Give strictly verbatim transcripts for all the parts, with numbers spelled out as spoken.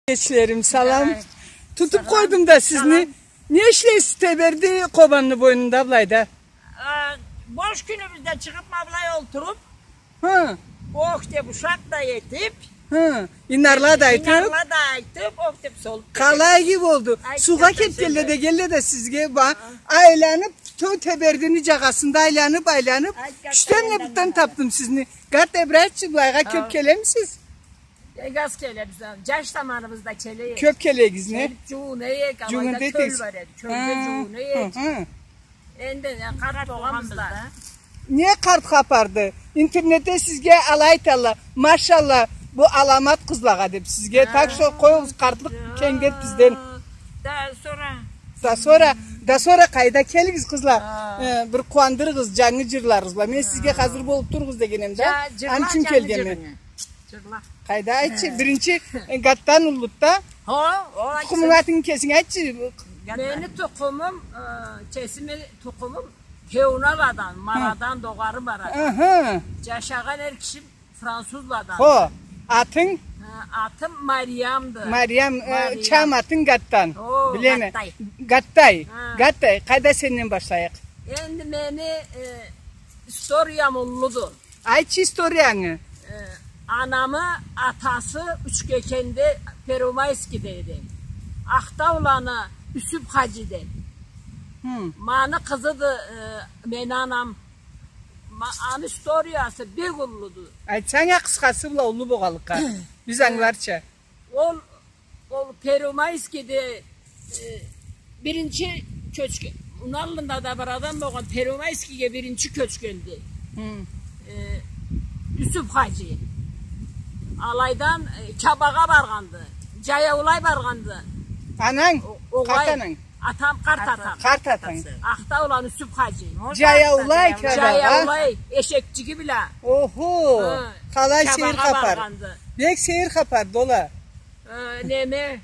Эгечлерим, салам. Тутуп къойдум да сизни. Не ишлейсиз Теберди Къобанны бойнунда былайда? Э, бош кюнюбюзде чыгъып, ма былай олтуруп, ох деп ушакъ да этип, инарла да айтып, инарла да айтып, ох деп солуп. Къалай иги болду. Суугъа кетгенле да, келгенле да сизге, ба, айланып, то Тебердини джагъасында айланып, айланып, ючден не бутдан тапдым сизни. Гад Тебрачы, былайгъа кёп келемисиз? Бек аз келебиз, а. Джаш заманыбызда келе эдик. Кёп келе эдигиз, не? Келип джууна эдик, алайда кёл бар эди. Кёлде джууна эдик. Энди, э, къарт болгъанбыз да. Не къарт хапарды? Интернетде сизге алай айталла, машалла, бу аламат къызлагъа деп сизге. Так что къоюгъуз, къартлыкъ кенгет бизден. Да сора. Да сора, да сора къайда, келигиз, къызла. Э, бир къууандырыгъыз, джангы джырларыгъыз бла. Мен сизге хазыр болуп туругъуз дегенем да. Аны ючюн келгенме. Джырла. Къайда, айтчы, биринчи, э, гатдан уллуду да. Хо, о, айтсын. Тукъумунг, атынг, кесинг айтчы. Мени тукъумум, э, кесими тукъумум Теуналадан, Марадан, догъары Марадан. Аха. Джашагъан эр кишим французладан. Хо, атынг? Э, атым Мариямды. Мариям, э, Мариям. Чам атынг гатдан. О, билеме. Гаттай. Гаттай. Ха. Гаттай. Къайда, сенден башлайыкъ. Энди мени, э, историям уллуду. Айтчы историянгы. Э, анамы атасы Ючкекенде Первомайскийде эди. Ахтауланы Юсюп хаджи деп. Хы. Маны къызыды, э, мени анам. Ма-, аны историясы бек уллуду. Айтсанг а, къысхасы бла, уллу болгъанлыкъгъа. Биз, э, ангыларча. Ол Ол Первомайскийде, э, биринчи кёчген, муну аллында да бир адам болгъан, Первомайскийге биринчи кёчгенди. Хы. Э, Юсюп хаджи. Алайдан, э, Кябагъа баргъанды. Джаяулай баргъанды. Ананг? О-, огъай. Къарт ананг? Атам, къарт атам. Къарт атанг. Ахтауланы Юсюп хаджи. Джаяулай Кябагъа. Джаяулай, эшекчиги бла. Охо. Хы. Къалай сейир хапар. Кябагъа баргъанды. Бек сейир хапарды ол а. Э, неме,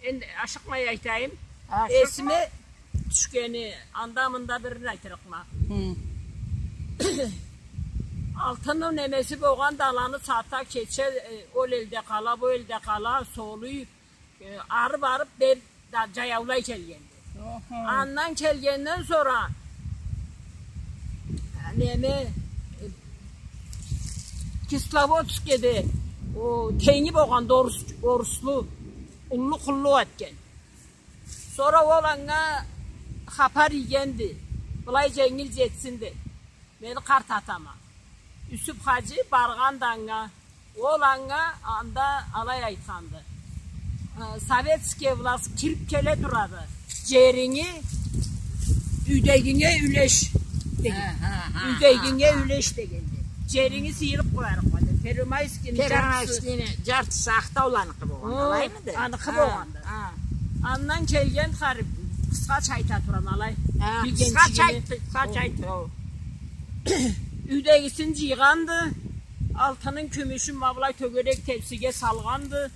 энди ашыкъмай айтайым. Ашыкъма. Эсиме тюшгени, анда-мында бирин айтырыкъма. Хы. Алтынны немеси болгъан да, аланы сата, кече, э, ол элде къала, бу элде къала, солуй, э, ары барып, бер да Джаяулай келгенди. Охо. Андан келгенден сора, неме, э, Кисловодскеде, о, тенги болгъанды, орус, оруслу, уллу къуллукъ этген. Сора ол анга хапар ийгенди, былай дженгил джетсин деп. Мени къарт атама. Юсюп хаджи баргъанды анга. Ол анга анда алай айтханды. Э, советская власть кирип келе турады. Джеринги юйдегинге юлеш деген. Ха, ха, ха, юйдегинге юлеш дегенди. Джеринги сыйырып къоярыкъ эди. Первомайскийни джартысы. Первомайскийни джартысы Ахтауланыкъы болгъанды, алаймыды? Аныкъы болгъанды. Андан келген харип, къысхача айта турама, алай. Ха, къысхача айт, къысхача айт. Юйдегисин джыйгъанды, алтынын, кюмюшюн ма былай тёгерек тепсиге салгъанды,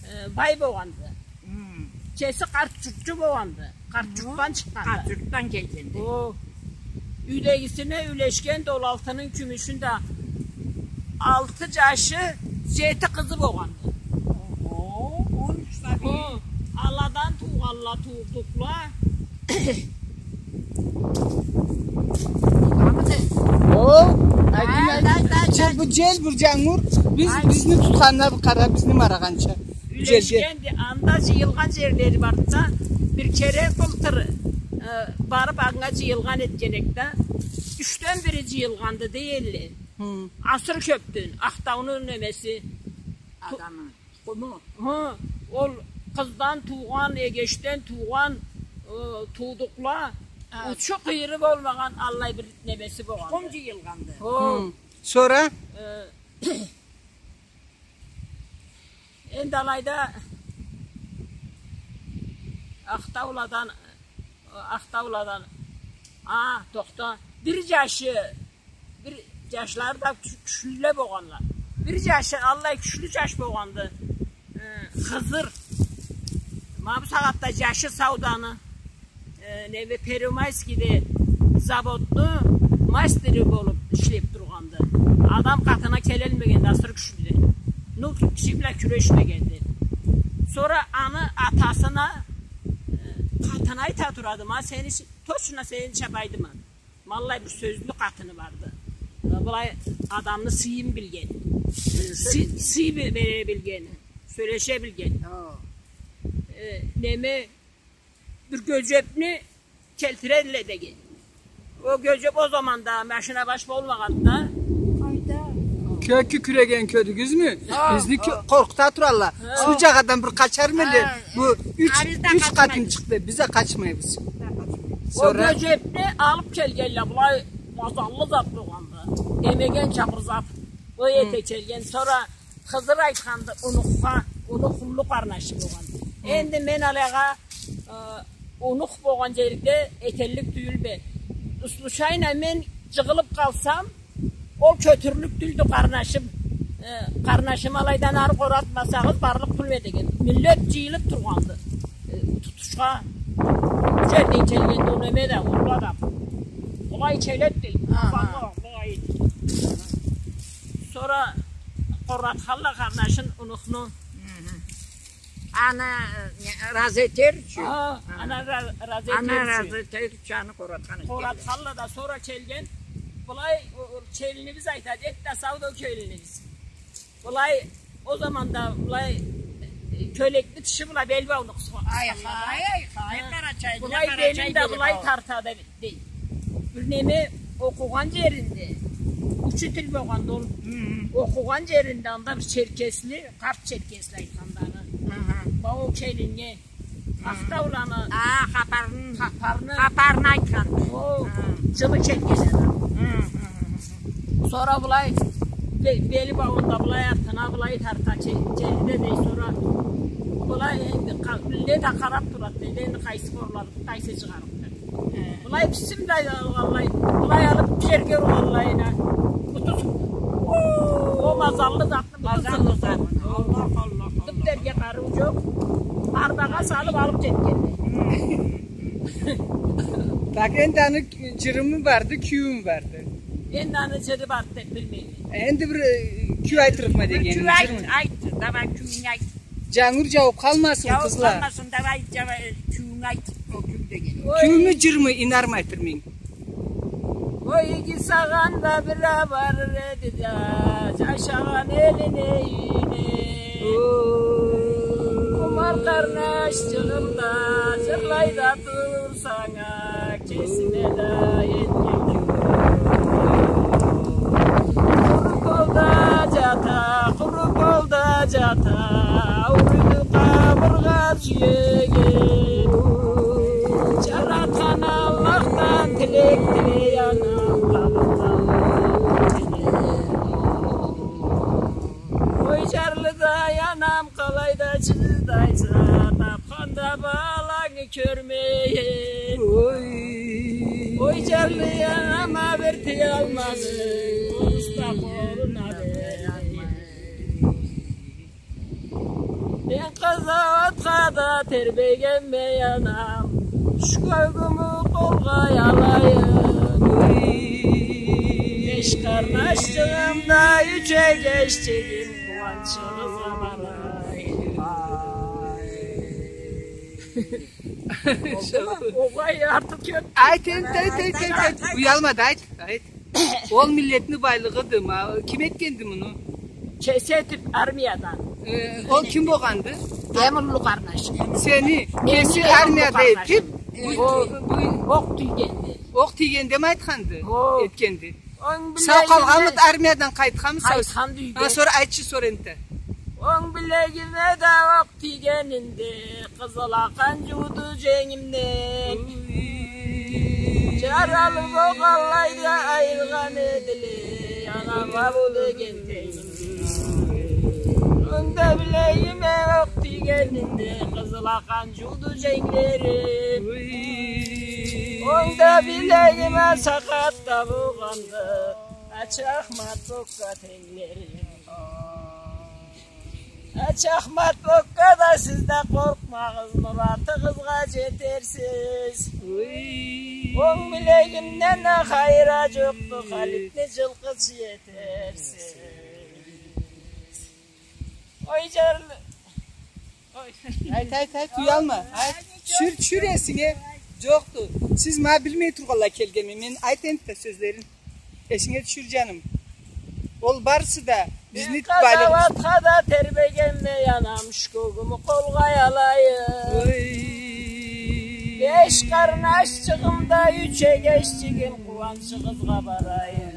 э, бай болгъанды. Хы. Кеси Къарт-Джуртчу болгъанды. Къарт-Джуртдан чыкъгъанды. Къарт-Джуртдан келгенди. О, юйдегисине юлешгенди ол алтынын, кюмюшюн да. Алты джашы, джети къызы болгъанды. Ого, он юч сабий. О, аладан туугъанла, туудукъла. О, айт, айт, айт. Джел, бу джел, бу джангур. Биз, бизни тутханына бир къара, бизни марагъанча. Юлешгенди, анда джыйылгъан джерлери барды да, бир кере былтыр, э, барып анга джыйылгъан этген эдик да, ючден бири джыйылгъанды, дейдиле. Хы. Асыр кёпден, Ахтауну немеси. Адамы. Тукъуму. Хы, ол къыздан туугъан, эгечден туугъан, э, туудукъла, учу-къыйыры болмагъан аллай бир немеси болгъанды. Тукъум джыйылгъанды. Хы. Сора? Э, Энди алайда Ахтауладан, Ахтауладан, а, тохта, бир джашы, бир джашлары да кю-, кючлюле болгъанла. Бир джашы, аллай кючлю джаш болгъанды. Э, Хызыр. Ма бу сагъатда джашы сауда аны. Э, неме, Первомайскийде заводну мастери болуп ишлеп тургъанды. Адам къатына келелмегенди, асыр кючлюден. Ну, киши бла кюрешмегенди. Сора аны атасына, э, къатыны айта турады: «Ма сени ч-, точно сени чабайды ма». Ма аллай бир сёзлю къатыны барды. Э, былай адамны сыйын билген. Сый, сый бе-, бере билген. Сёлеше билген. Э, неме, бир гёжепни келтиредиле деген. Ол гёжеп ол заманда машина баш болмагъанды да. Кёкю кюреген кёрдюгюзмю? Бизни кё-, къоркъута туралла. Суу жагъадан бир къачармы эле? Бу юч, юч къатын чыкъды. Биз да къачмайбыз. Ол гёжепни алып келгенле, былай мазаллы зат болгъанды. Эмегенча бир зат. Ол эте келген. Сора Хызыр айтханды унухха, унух уллу къарнашы болгъан. Энди мен алайгъа, э, унух болгъан жерде этерлик тюйюлме. Случайно мен жыгъылып къалсам, ол кётюрлюк тюйюлдю къарнашым. Э, къарнашым алайдан ары къоратмасагъыз, барлыкъ тюйюлме деген. Миллет жыйылып тургъанды. Э, тутушха. Бу жерден келгенди, ол неме да, уллу адам. Былай келет дейди. Аха. Уллу айт. Сора къоратхалла къарнашын, унухну. Аны, э, не, разы этер ючюн. Ха, аны ра-, разы этер ючюн. Аны разы этер ючюн аны къоратхан экен. Къоратхалла да, сора келген. Былай, о, о, келинибиз айтады, эт да сау да келинибиз. Былай, ол заманда былай, э, кёлекни тышы былай бел бауну къысха-, къысхалла. Ай, ай, ай, ай, къарачай, былай белин да былай тартады. Дей. Бир неме окъугъан жеринде, учитель болгъанды ол. Окъугъан жеринде анда бир черкесли, къарт черкесли айтханды аны. Бау келиннге. Ахтауланы. А, хапарын. Хапарны. Хапарны айтхан. О, жылы черкеси адам. Сора былай, бе-, бели бауунда былай артына, былай тарта че-, челиде дей, сора былай энди къа-, миллет да къарап турады дей, энди къайсы къорлар, къайсы жыгъарыкъды. Былай бисмилла алгъанлай, былай алып жерге ургъанлайына. Буту о мазаллы затны буту сынды. Аллах, Аллах, Аллах. Тюпдерге къарыу жокъ. Арбагъа салып алып кетгенди. Так, энди аны жырымы барды, кюйюмю барды? Энди аны жыры барды деп билмейме. Энди бир, э, кюй айтырыкъма дегеним, жырмы? Бир кюй айт, айт, давай, кюйюнгю айт. Жангур жауып къалмасын, къызла. Жауып къалмасын, давай, давай, кюйюнгю айт, ол кюй деген. Кюйюмю, жырмы, инармы айтырмын? Ой, иги сагъан да бир а барыр эди да, жашагъан элине, юйюне. Ой. Къумар къарнашчыгъым да жырлай да тур сага, кесиме да этген кюй. Къуру колда жата, къуру колда жата, ауруйду къабыргъа сюеги. Жаратхан Аллахдан тилек тилей, анам, къабыргъа. Ой, жарлыдай анам, къалайда чыдайса, тапханда балангы кёрмей. Ой. Ой, жарлы анам, а бир тыялмады, уста къолуна бермей. Мен къазауатха да тербегенме, анам, шу кёгюмю къолгъа алайым. Ой. Беш къарнашчыгъым да, юч эгешчигим, къууанчыгъызгъа барайым. Огъай, артыкъ кёп. Айт, айт, айт, айт, айт, айт. Уялма да, айт, айт. Ол миллетни байлыгъыды ма. Ким этгенди муну? Кеси этип, армиядан. Э, ол ким болгъанды? Эм уллу къарнашым. Сени кеси армияда этип, бу, бу, бу окъ тийгенди. Окъ тийгенде ми айтханды? Окъ. Этгенди. Сау къалгъанмыды, армиядан къайтханмыды? Сау. Къайтханды юйге. Ха, сора айтчы, сора энтта. Онг билегиме да окъ тийгенинде, къызыл а къан жууду женгимден. Ой. Жаралы болгъанлай да айыргъан эдиле, анама бу деген тенгим. Онг да билегиме окъ тийгенинде, къызыл а къан жууду женглерим. Ой. Онг да билегиме сакъат да болгъанды, Ачы Ахмат окъгъа тенглерим. Ачы Ахмат окъгъа да сиз да къоркъмагъыз, муратыгъызгъа жетерсиз. Ой. Онг билегимден да хайыр а жокъду, Халитни жылкъычы этерсиз. Ой, жарлы. Айт, айт, айт, уялма. Айт, тюшюр, тюшюр эсинге. Джокъду. Сиз ма билмей тургъанлай келгенме. Мен айт энтда сёзлерин. Эсинге тюшюр, джаным. Ол барысы да бизни байлыгъыбыз. Къазауатха да тербегенме, анам, шу кёгюмю къолгъа алайым. Ой. Беш къарнашчыгъым да, юч эгеччигим, къууанчыгъызгъа барайым.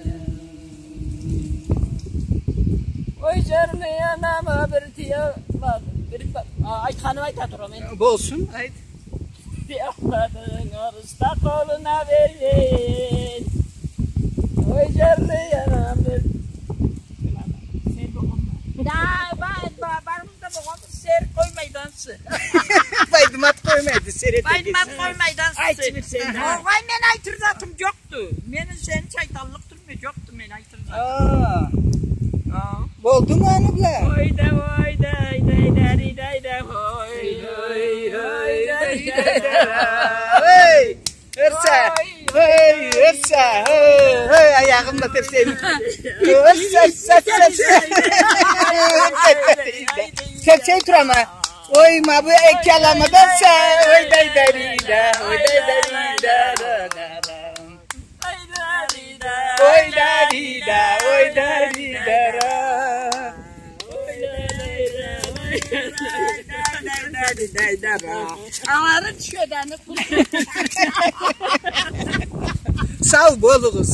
Ой, джарлы анама бир тия-, ба-, бир ба-, а, айтханымы айта турама мен. Болсун, айт. Тиялмадынг, орус да къолуна берген. Ой, джарлы анам бир. Да, ба-, ба-, барыбыз да болгъанбыз, сер къоймайды ансы. Байдымат къоймайды, сер этеди. Байдымат къоймайды ансы. Айтчы бир сен да. Огъай, мен айтыр затым джокъду. Мени сени шайтанлыкъ тюрме джокъду, мен айтыр затым. А. А. Болдуму аны бла? Ой да, ой да, ой да, ой да, ой да, ой да, ой, ой, ой, ой, ой, ой. Эй! Эрсе! Эй, эрсе! Эй, эй, аягъым да тепсейин. Эрсе, эрсе, эрсе, эрсе. Тепсей турама. Ой, ма бу эки аламат эрсе. Ой, дай, дай, дай, ой, дай, дай, дай, дай, дай. Ой, да, ди, да, ой, да, ди, да, да. Алары тюшеди аны. Сау болугъуз.